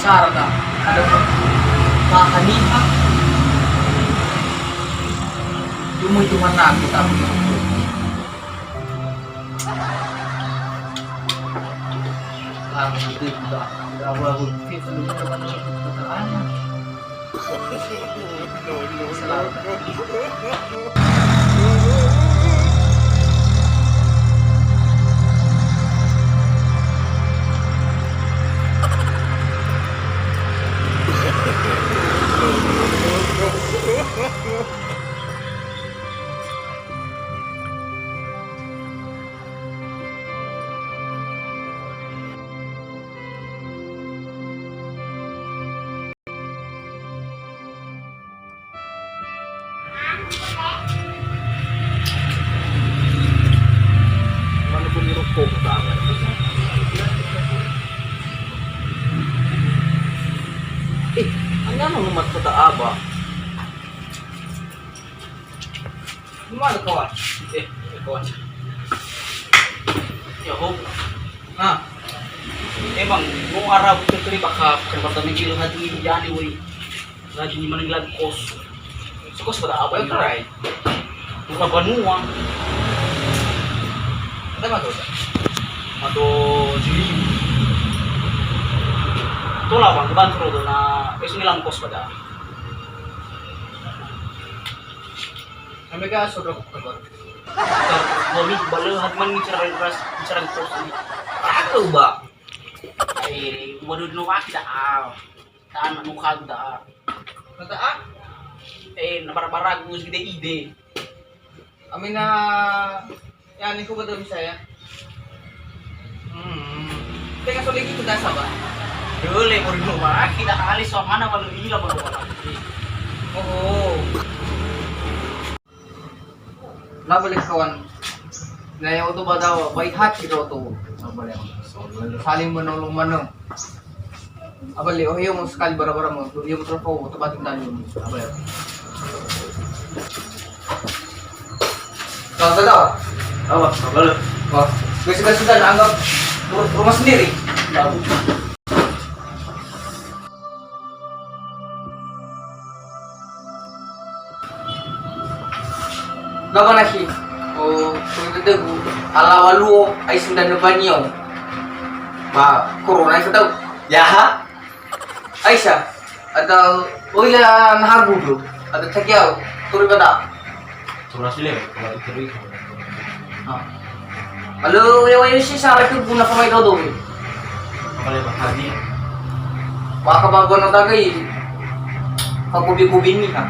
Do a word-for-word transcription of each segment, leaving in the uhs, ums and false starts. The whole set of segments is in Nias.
Arda, ada pun. Bahaniha. Cuma-cuma nabi tapi. Langsung itu juga. Tidak boleh berpikir sebelum kita masuk ke pertanyaan. Mana pun rokok, tak ada. Eh, hanya mau rumah kota Abah. Gimana, kawan? Eh, eh, kawan. Ya, ho. Nah. Emang, mau arah betul bakal, bakal pertama kilo hati ini jadi, woi. Lagi mana lagi kos. Sekos pada apa ya, Rai? Buka banua. Ada mah tuh. Atau Juli. Tola bang, bantu tuh. Nah, besok ngilang kos pada. Sampai ke sodra keluar. Mami bala hati man bicara keras, bicara keras ini. Aku, Mbak. Eh, waduh, no wakil dah. Tanah muka dah. Kata ah? Eh, na bara-bara gus gede ide. Amina, ya, niku betul saya. Hmm. Tengah solegi kita sabar. Dole mau di rumah, kita kali soal mana baru gila baru. Oh. Labale kawan. Na ya'odo ba dawa, ba ihati do to. Labale. Saling menolong manö. Abale, oh, iyo, mau sekali bara-bara mau. Iyo, mau telepon, mau tebatin tadi. Abale. Kalau tak tahu? Apa? Abale. Wah, sudah, sudah, sudah, anggap ru-, rumah sendiri. Tahu. Gaba nahi, oh, pengedegu, alawa luo, ai sendana banio. Ba, corona itu tahu. Ya, ha? Aisyah, ada, oh iya, nahagu bro. Ada tagiau, turi bada. Sebelas lima, kalau itu, itu. Ah. Lalu, ya, ya, si sara ke guna sama itu tuh. Apa lagi, Bang Haji? Maka bang guna tagai. Kau kubi-kubi ini, ha.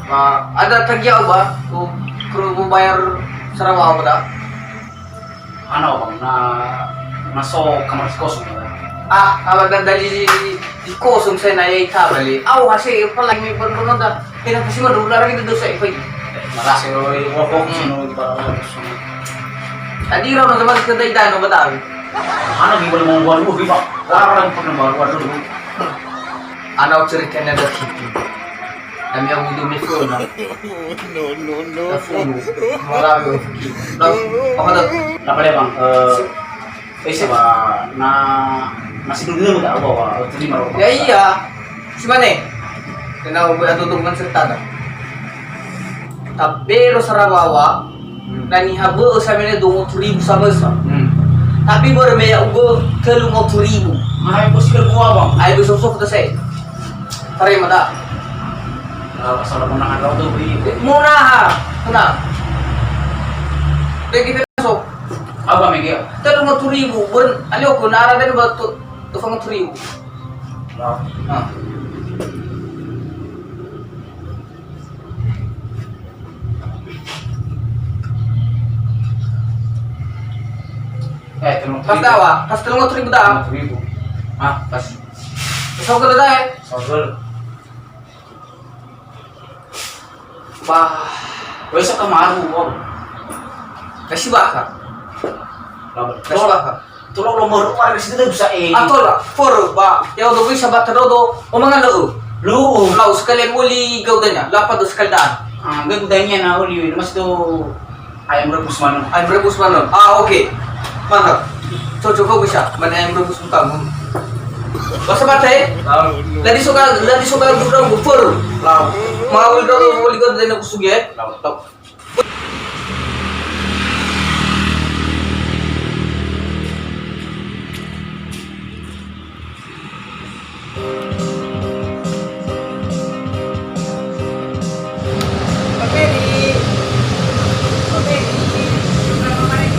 Ba, ada tagiau, ba. Tuh, perlu bayar sarawa, ba, dah. Hana, Bang, na, na so kamar kosong, ya. Ah, kalau ada dari di, di kosong saya naya ita balik. Au, hasil, apa lagi ni, pernah, pernah dah. Kena kasih mah dulu lagi dosa itu. Malas ya, woi, woi, woi, hmm. Sino, di para orang semua. Tadi orang sama kita dari dana Betawi. Mana di mana mau baru, di Pak? Orang pernah baru, aduh. Anak ceritanya ada T V. Kami yang udah misalnya. No, no, no. Malah, apa tuh? Apa lagi, Bang? Eh, Eh, siapa? Na, masih dulu nemu tak apa, apa, terima. Ya, iya. Si mane? Kena ubu atu tuh kan serta dah. Tapi ro sarawawa, hmm. Dan iha beu samene dua ratus ribu samesa. Hmm. Tapi baru me ya ugo telu ratus ribu. Nah, yang bos ke gua, Bang. Ayo besok-besok kita saya. Terima tak? Nah, asal mau nahan rau tuh, beli. Mau nahan, tenang. Deh, kita masuk. Apa, Megi? Telu ratus ribu, ben, alio ku nara dan batu, tu ratus ribu. Nah. Nah. Eh, telu ratus ribu. Pas dawa, pas telu ratus ribu dah. Telu ratus ribu. Ah, pas. Sogel dah, eh. Sogel. Bah. Wes kemaru, oh. Kasih bakar. Kasih bakar. Tolong lo meru ada situ bisa eh. Atau lah, for ba. Ya untuk bisa bakar dodo, omong lu. Lu. Lau sekalian uli gaudanya, lapa tu sekali dah. Ah, gaudanya na uli, mas tu ayam rebus mana? Ayam rebus mana? Ah, oke. Mantap. Cocok kau bisa, mana yang belum kusungkam. Masa mata eh? Lagi suka, lagi suka gudang gufur. Mau gudang gufur, gudang gufur, gudang gufur, gudang gufur. Pak Ferry. Pak Ferry. Berapa kemarin?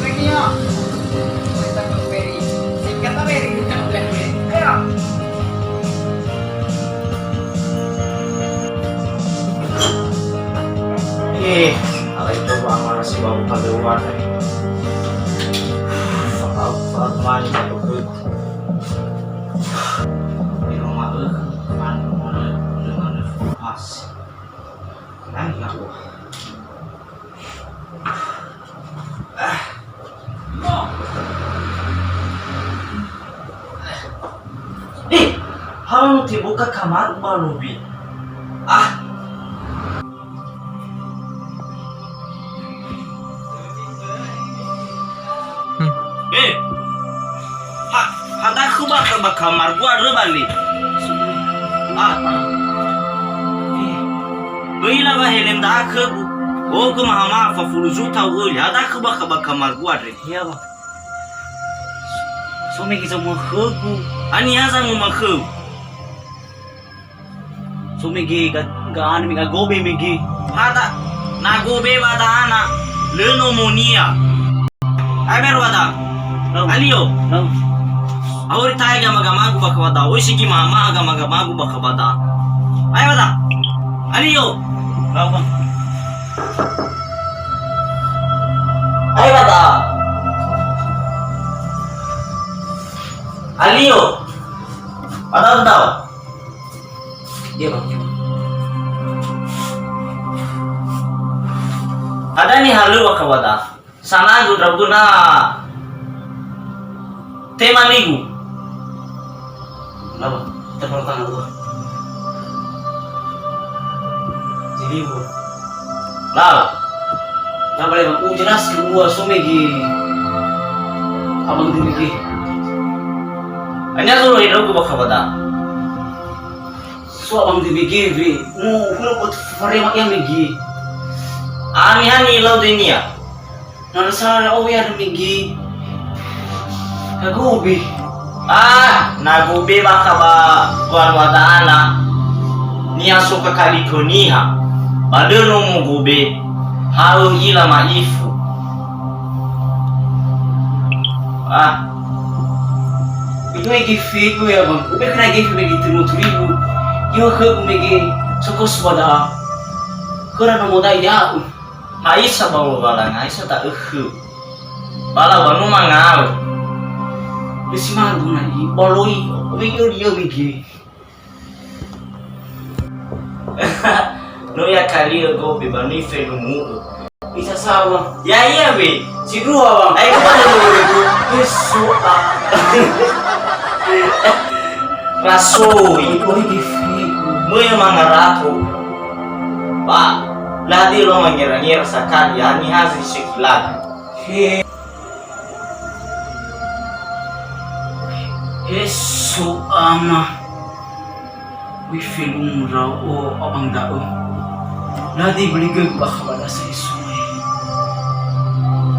Lagi, yuk. Pak Ferry. Singkat, Pak Ferry. Ayo. Eh, alai coba amara si bau kalewat, eh. Fakau, fakau mani satu kru. Di rumah, eh, mani, mani, mani, pas. Nah, ya Allah. Eh, hal no teboka kamar ba lobi. Ah. Eh, ha, ha dakhö bakha ba kamargu andrö bali. Ah, eh, öila wa helem da'a khögu. Ogö mahama'a fafulu juta u'öli. Ha dakhö bakha ba kamargu andre. Iya, Bang. So mege zamökhögu. Haniha zamökhöu? So mege ga, ga anu mege, ga gobe mege. Hata, na gobe ba da'ana, lö nomonia. Ai mero ba da'a. Lau. Alio. Lau. Auri ta'i gama-gamagu bakha ba da'a. Oi sigi mama gama-gamagu bakha ba da'a. Ai ba da'a. Alio. Lau, Bang. Ai ba da'a. Alio. Ba da'a, ba da'a. Iya, Bang. Hadia nihalöŵa khöda? Sanagu ndra'ugö na tema nigu. Kenapa? Kita perlu tangan dulu. Jadi, Bu. Lau. Nah, boleh, Bang. Uh, jelas kedua, so mege. Abang dulu, ge. Hanya dulu, hidupku bakal pada. So abang demi G W, mu, hulu buat farema ia mege. Ani-ani lau denia. Na sara o ya mege. Ka gobe. Ah, na gobe bakha ba wada'ana. Niha so kakali khö niha. Ba lö nomo gobe. Ha'ö ila ma'ifu. Ah. Idoe gefegu ya, Bang. Ube kena gefe mege telu ribu. Yo khögu mege sokos wada. Khöra no modai ya'u. Haisa ba lowalangi, haisa ta'ökhö. Bala ba no mangawö. Besi magu na i, baloi, ube yo dia mege. No ya kaliö gobe ba no ifelumu'ö. Isa sawa. Ya, iya, be. Si dua, Bang. Ayo, kita dulu. Yesu, ah. Rasoi. Oi, di figu. Möi mangarako. Ba, ladi lo mangera-ngera sakali, ya, niha zi sekilaga. He. Yesu, Ama. Oi, felungu ndra'o abang da'ö. Ladi beligö bakha ba dasa Yesu.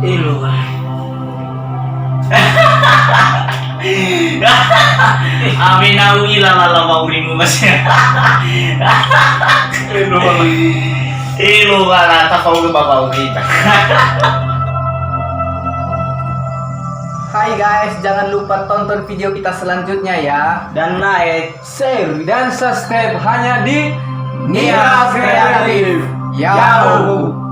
Elo, Bang. Amena u'ila lala wa'urimu, Mas. Elo, Bang. Elo, Bang, tafaulu ba wa'urita. Hai guys, jangan lupa tonton video kita selanjutnya ya. Dan like, share, dan subscribe hanya di Nira Kreatif. Yahoo!